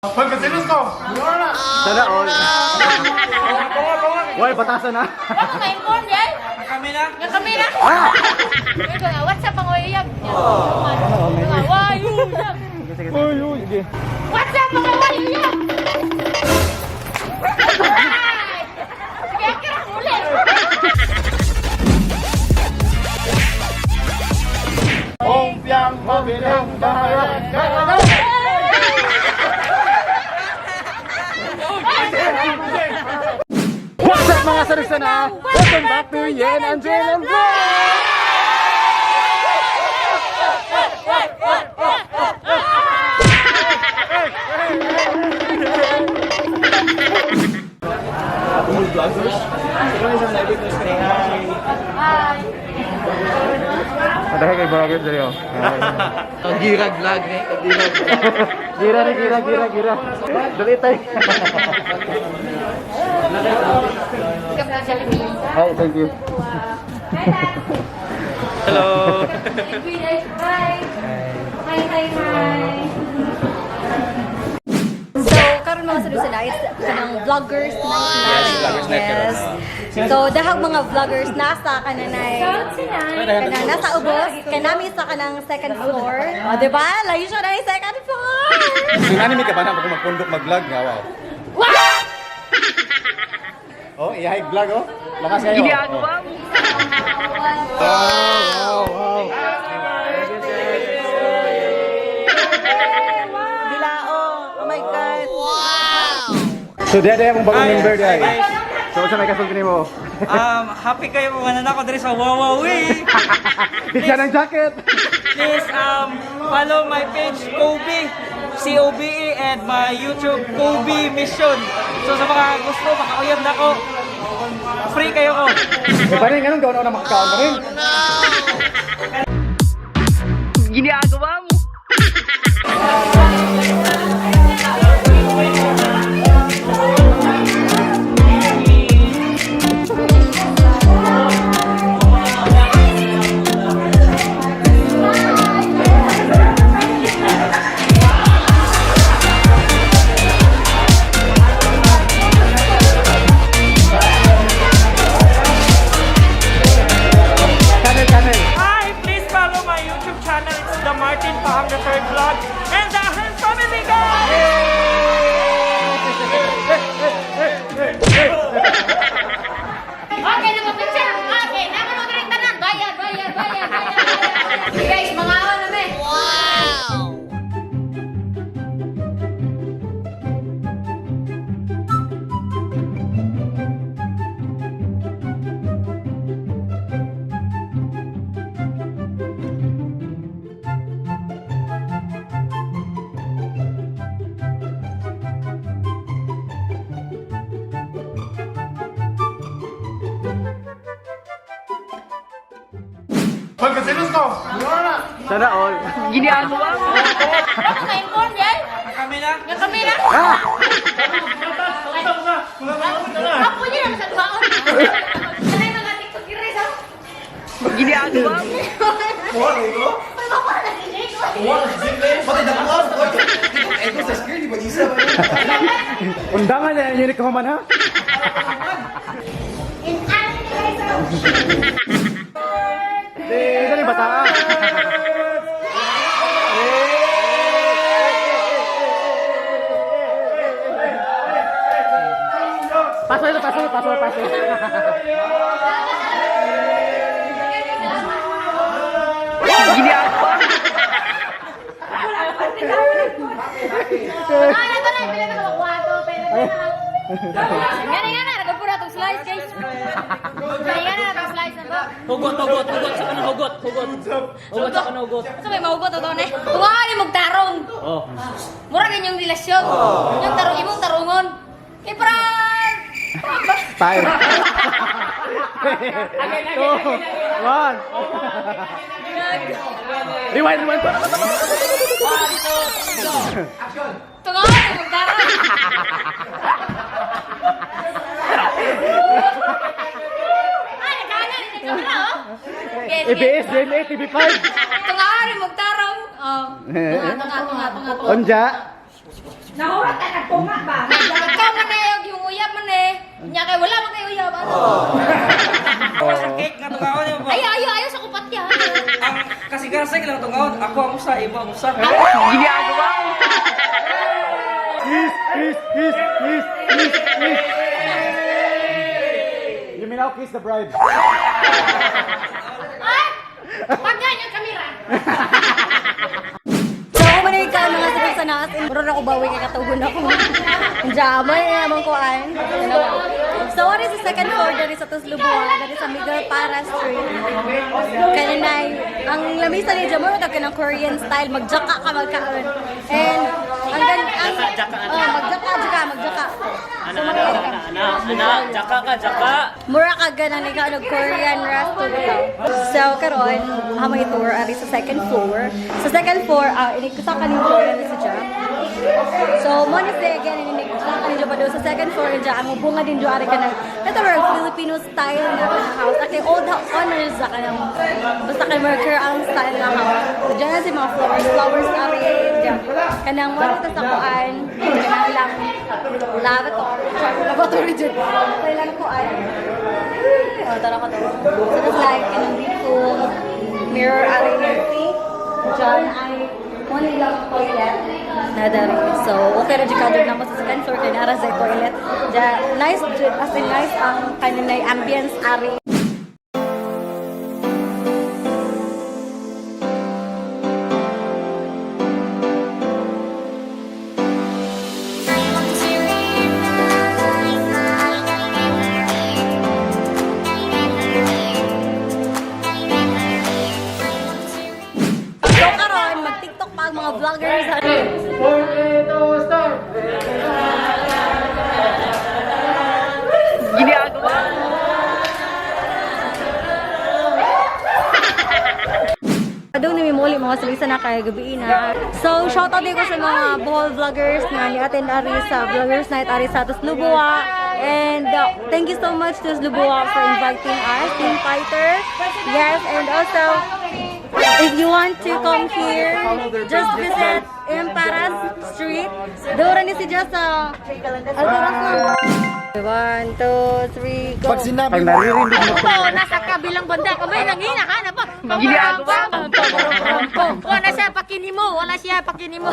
Pagkasilos ko! Sana all. Why, batasan na. Ako ma-inform yan. Kami na. Nga kami na. WhatsApp ang oyayag. Wayuyag. WhatsApp ang oyayag. Sige, akira ulit. Ompiang mabilang bahayan! What's up mga sarusana? Welcome back to Yen and Jalen Vlog! Ada kay vlogger dari oh. Girag vlog ni. Gira. Dali tay. Hi, thank you. Hello. So, karon mga sarusana, it's kanang vloggers night. Yes, vloggers night karon. So, dahang mga vloggers nasa kananay. Kanang nasa ubos, kanami sa kanang second floor. O, diba? Layo siya na yung second floor. Sinani mi ka ba na ako magpundok mag-vlog nga wow. Oh, i-high vlog oh. Lakas kayo. Ginagawa mo. Wow. Bilao. Oh my God. So dia mong bagong member dia. So sa may kasulti nimo. Happy kayo mga nanak ko diri sa Wawawi. Bigyan ng jacket. Please follow my page Kobe COBE and my YouTube Kobe Mission. So sa mga gusto makauyab na ko. Free kayo ko. Paring anong gawin ako na makakaon pa rin? Ginagawa mo. Hi, please follow my YouTube channel. It's the Martin Pahang the Third Vlog and the Ahern Family guys. Okay, nag-picture. Okay, naman mo rin tanan. Bayad. Guys, mga awan namin. Pagkasilos ko! Sana all. Ginagawa mo. Ako ma-inform yan. Kami na. Nga kami na. Ako yun ang salbaon. Sanay mga TikTok giris, ha? Ginagawa mo. Undangan niya yung unique kaman ha? Ito ni bata. Paso. Ginagawa. Nga na, nagpura itong slice, guys. Nga na itong slice na ba? Hugot. Sa kanang hugot. Hugot sa kanang hugot. So may mahugot ito na eh. Tungahan yung magtarong. Oh. Mura ganyang relasyon. Yung tarong, imong tarungon. Eh, parang... Five. 2, 1. Rewind. Tungahan yung magtarong. Ay, nagkanan. Nagkamera, oh. Yes, EBS, GMA, TV5. Tungahan yung magtarong. Oh. Tunga. Onja. Nahurat ka nagpunga ba? Ikaw man na yung uyab man eh. Nya kay wala man kayo uyab. Ako sa cake nga tungaon niyo ba? Ayo sa kupat yan. Ang kasig-kasig lang tungaon. Ako ang usa, iba ang usa. Kiss. You mean I'll kiss the bride? Ay! Pag ganyan kamera. So, ako man ikaw mga sabay sa naas. Muro na ko bawi kay katugon ako. Jamay, amang kuan. So, what is the second floor? Dari sa Tuslubuan, dari sa Miguel Para Street. Kananay, ang lamisa ni Jamay, matag ka ng Korean style, magjaka ka magkaon. And, magjaka. So, mura ka ganang ikaw nag-Korean restaurant. So, karon hamay tour ari sa second floor. Sa second floor, inikusa ka ng Korean sa siya. So, mo ni say again inikusa ka ni pa do sa second floor diya ang bunga din do ari ka ng ito mga Filipino style na house. Okay, old owners ka ng basta kay worker ang style ng house. So, diyan si mga flowers ari diyan. Kanang mo dito sa kuan, kanang lang lavatory dyan. Kaya lang ko ay tara ko to. So that's like kanang dito mirror array dyan ay one lang toilet na dari. So okay ra jud kadto na mo sa second floor kay nara sa toilet. Dyan nice jud as in nice ang kanang ambience ari. Mga vloggers Ginagawa. Doon na mimuli mga salisa na kaya gabi na. So, shoutout din ko sa mga Bohol vloggers na ni-attend ari sa Vloggers Night ari sa Tuslubuan. And thank you so much to Tuslubuan for inviting us, Team Fighter. Yes, and also if you want to come here, just visit Emparas Street. Doon ni si Just sa Alturas lang. 1, 2, 3, go. Pag sinabi Pag naririnig mo Oo, nasa kabilang banda. Kamay nangina ka na pa. Ginagawa. Wala siya pakinimo.